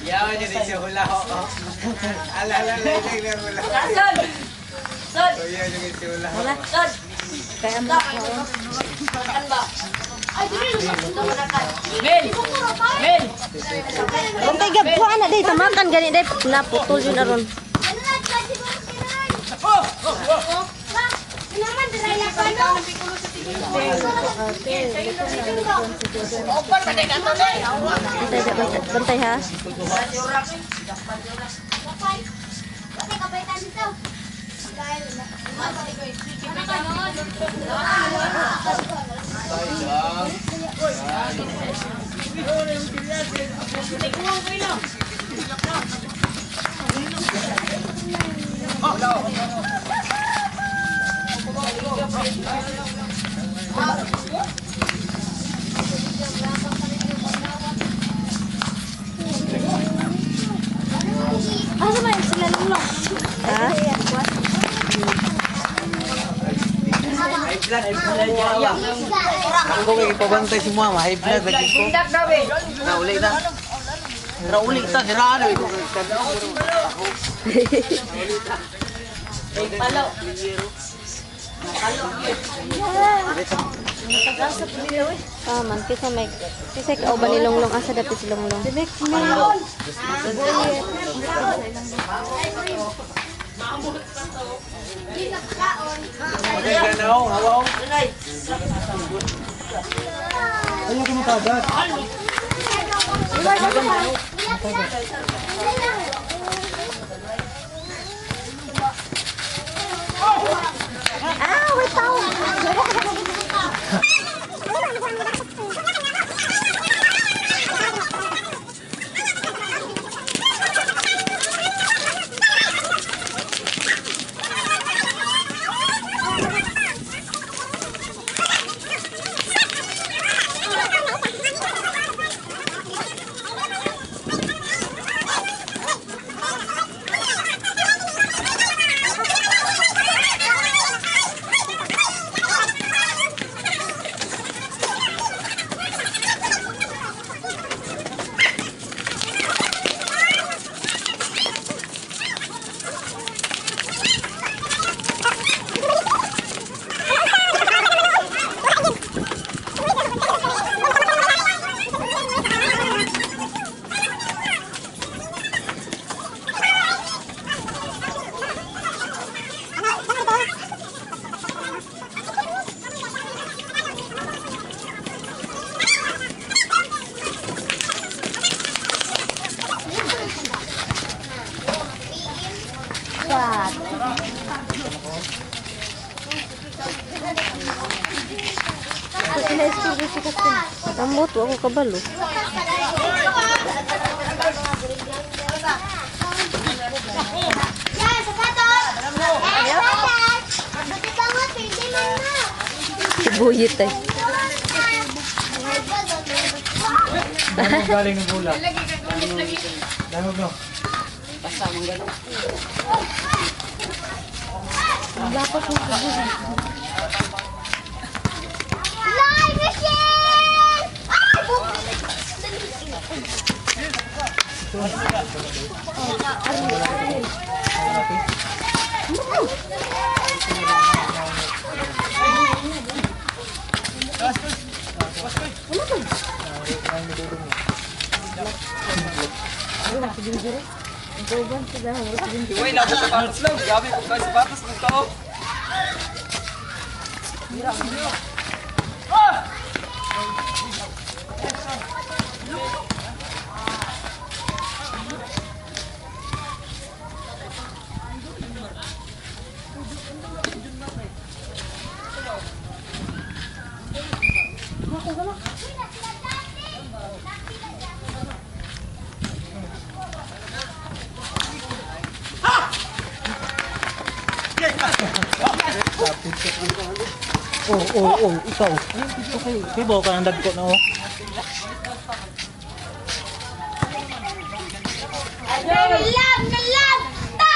Yaw niya din siya hula ho. Ala ala ala ala hula. Sol! Sol! Kuya niya din siya hula ho. Sol! Kaya mo ako. Makan ba? Mel! Mel! Bantay gab kuha na day tamakan gani day naputol yun aron. Bantay bantay, bantay ha. Asa man sila lunglong? Ha? High blood, high blood. Ako kay ipabantay si mama, high blood lagi ko. Tindak daw eh! Nauli ta. Nauli ta sirado ko. Palo! Ah, man kisa may kisa kauban ni Longlong asa dapit si Longlong. Okay, ganaw, hawaw. Ah, wait tao. Tambot wa ko kabalo. Yan, sapatos! Eh, sapatos! Buti pa nga, pwede man na. Sibuyit ay. Dami galing ng bola. Dami bro. Live machine! Ay, buk! Uy, nabot sapatos lang. Grabe ko ka sapatos ng tao. Oh, ikaw. Okay, kibo ka ng dagko na oh. Nalab, nalab! Ta!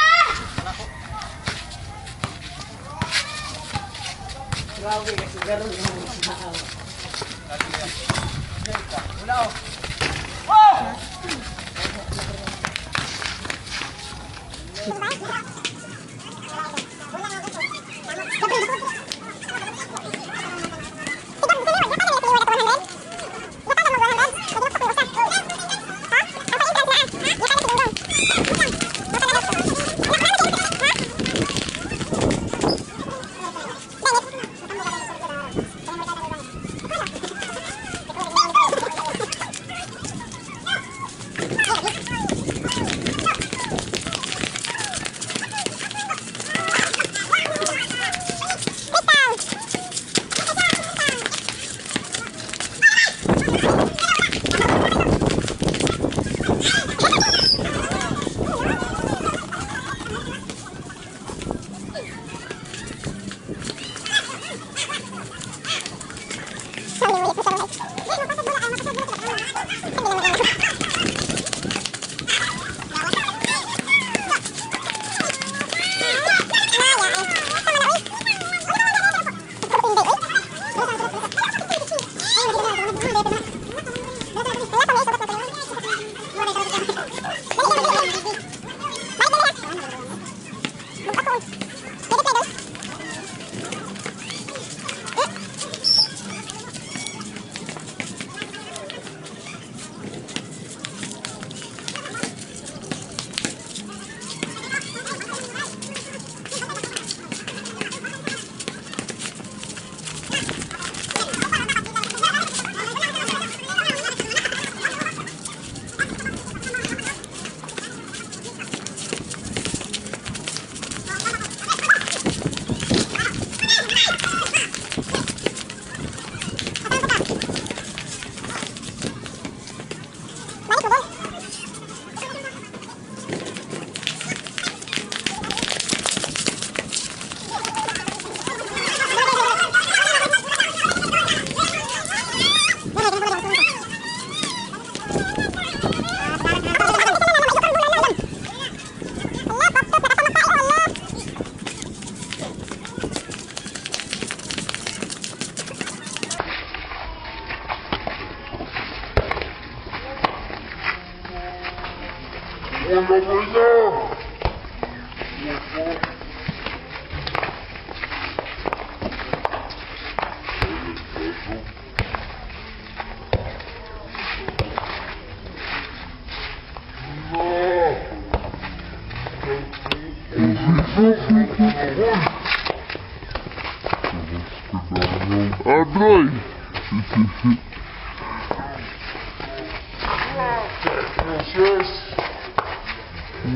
Adroy.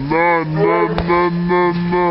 Na na na na na.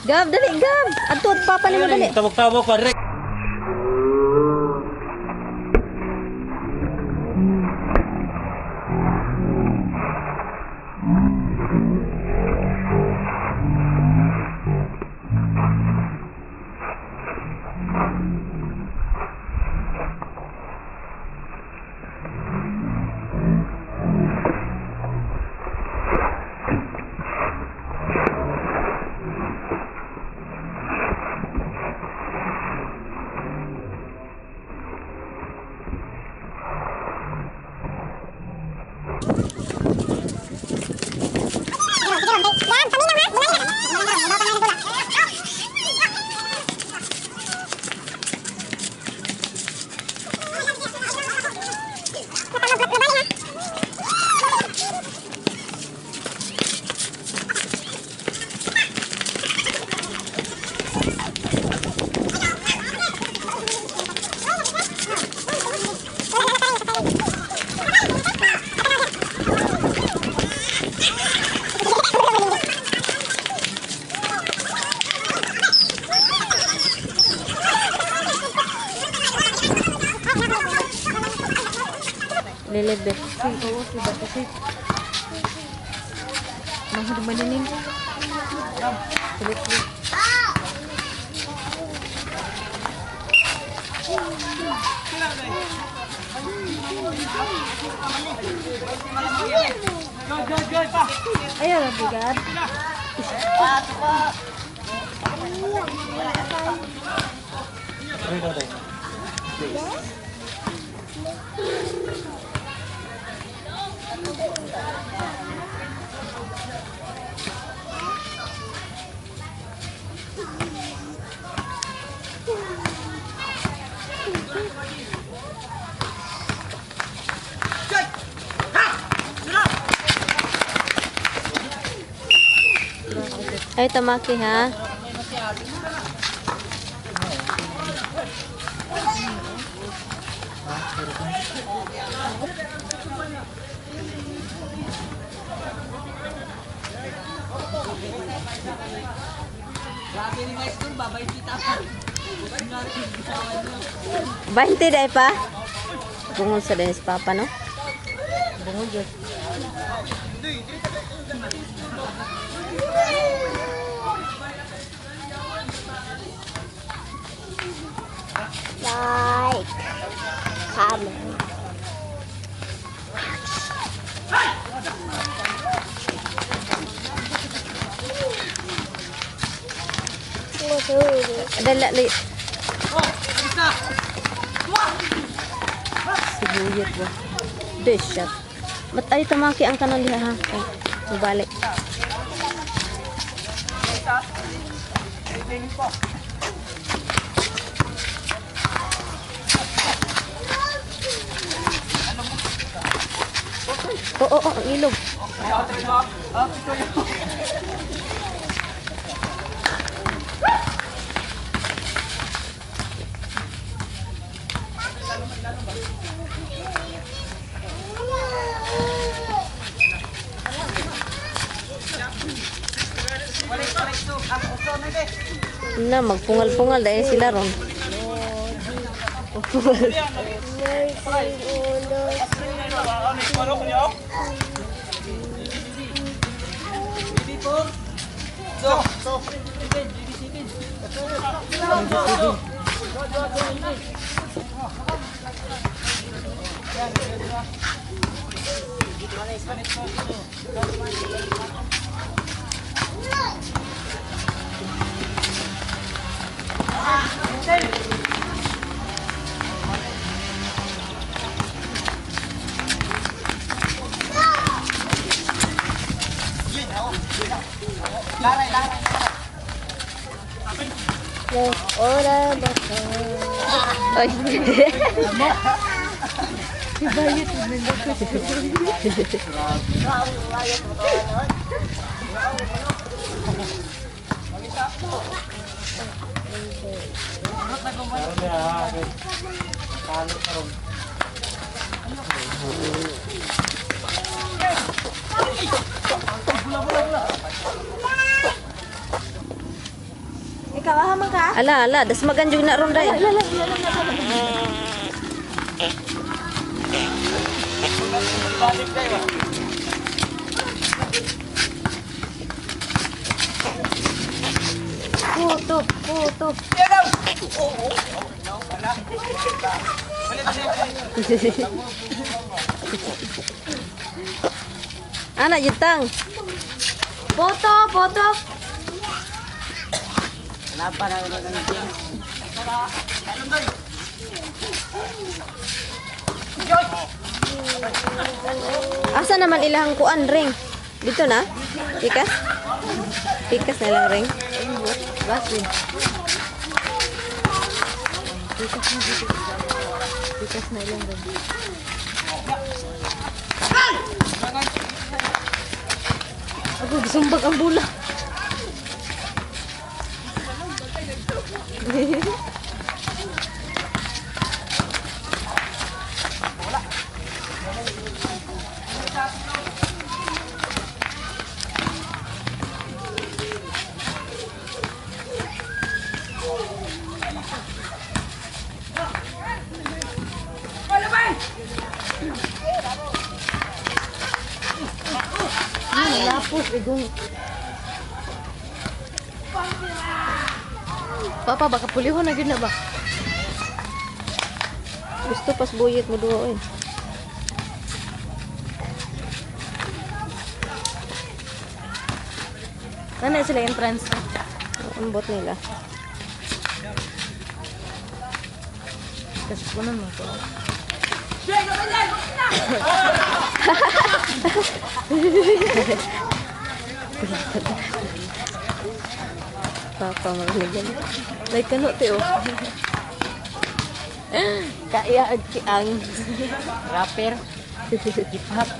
Gab, dali, Gab. Adto, papa nimo dali. Tabok-tabok pa direk. Deliver. Oo, diba kasi. Mga manining. Sulit-sulit. Ayaw, bigat. Ay, tamaki ha. Grabe ni Maestro, babay kita pa. 20 dahil pa. Bungol sa Dennis Papa, no? Bungol yun. Like, comment. Dala, li. Sibuyat ba? Dish shot. Ba't ay tamaki ang kanon diha ha? Ay, mubalik. Oo, oo, ang ilog. Na, magpungal-pungal dahil sila ron. Magpungal. Ay. Ikaw, ahaman ka? Ala, ala, das maganjog na ron dahil. Puto, puto. Ana, jutang. Puto, puto. Asa naman ilahang kuan ring? Dito na? Pikas? Pikas na ilang ring? Basin. Pikas na dito. Pikas na ilang rin. Ako, gisumbag ang bula. Igong. Papa, baka pulihon na gyud na ba? Gusto pas buyit mo duha oy. Nana sila entrance. Ambot nila. Kasi kunan mo to. Papa marinig. Like kano te oh. Kaya ag kiang. Rapper. Hip hop.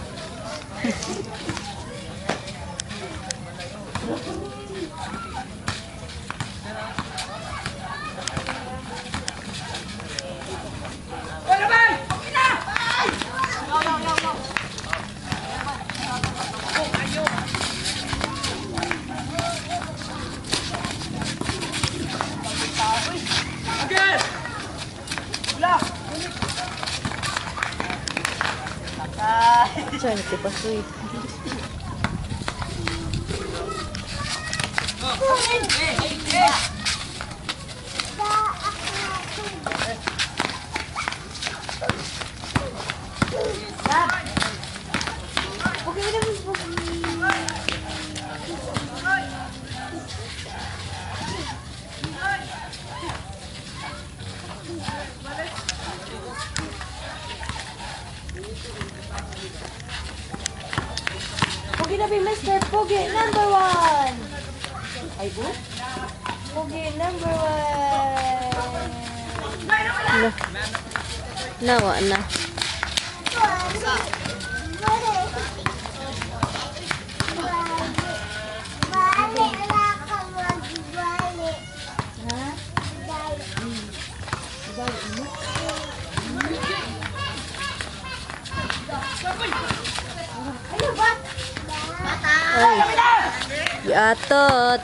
Sorry, nagtipasoy. Pogi na ba, Mr. Pogi number 1! Ay, bu? Pogi number 1! Na. Nawa na. Balik na ka magbalik. Ha? Balik. Ay. Yatot.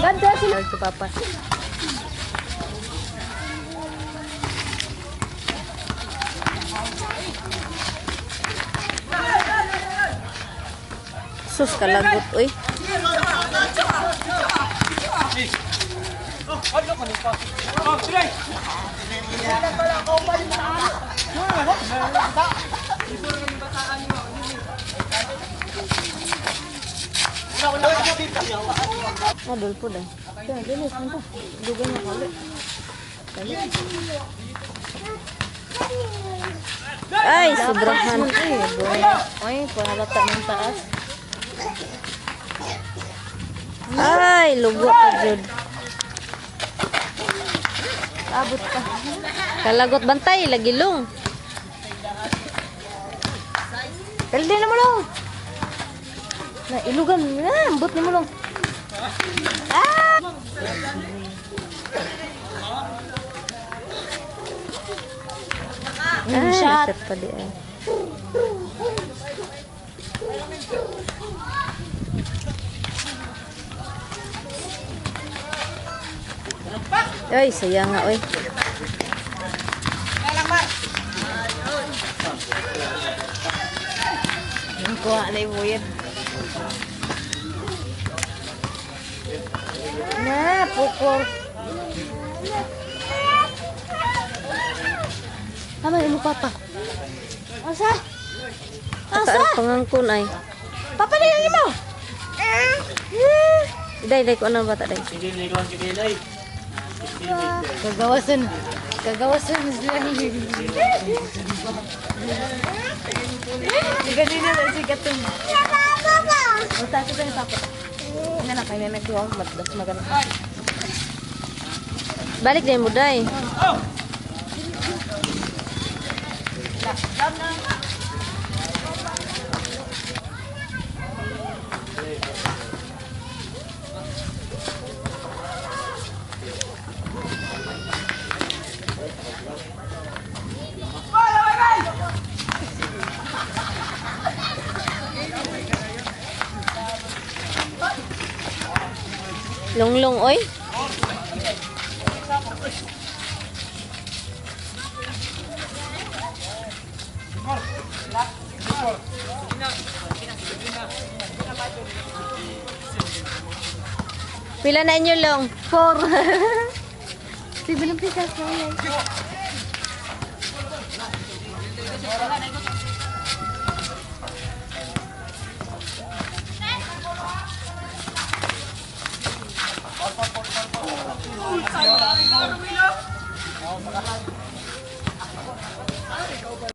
Banda sila. Ito, Papa. Sus kalagot oy. Adol po dai. Kaya, dilis mo to. Dugan na kali. Ay, sobrahan. Ay, pangalata ng taas. Ay, lugo ka jud. Abot pa. Kalagot bantay lagi long. Kaldi na mo lang. Na, ilugan na. Ambot ni mo lang. Ah! Ay, Shot. shot pa di ay. Ay, sayang nga, oy. Kuha na yung buyad. Na, pukor. Tama mo papa. Asa? Asa? Pangangkon ay. Papa na yung mo. Day, day ko anong bata day. Kagawasan. Kagawasan sila. Ganina na si Katong. Basta ako sa papa. Ina na kay meme ko magdas magana. Balik day mo day. Lunglong oy. Pila na inyo long? Four. Sibilang pikas na yan.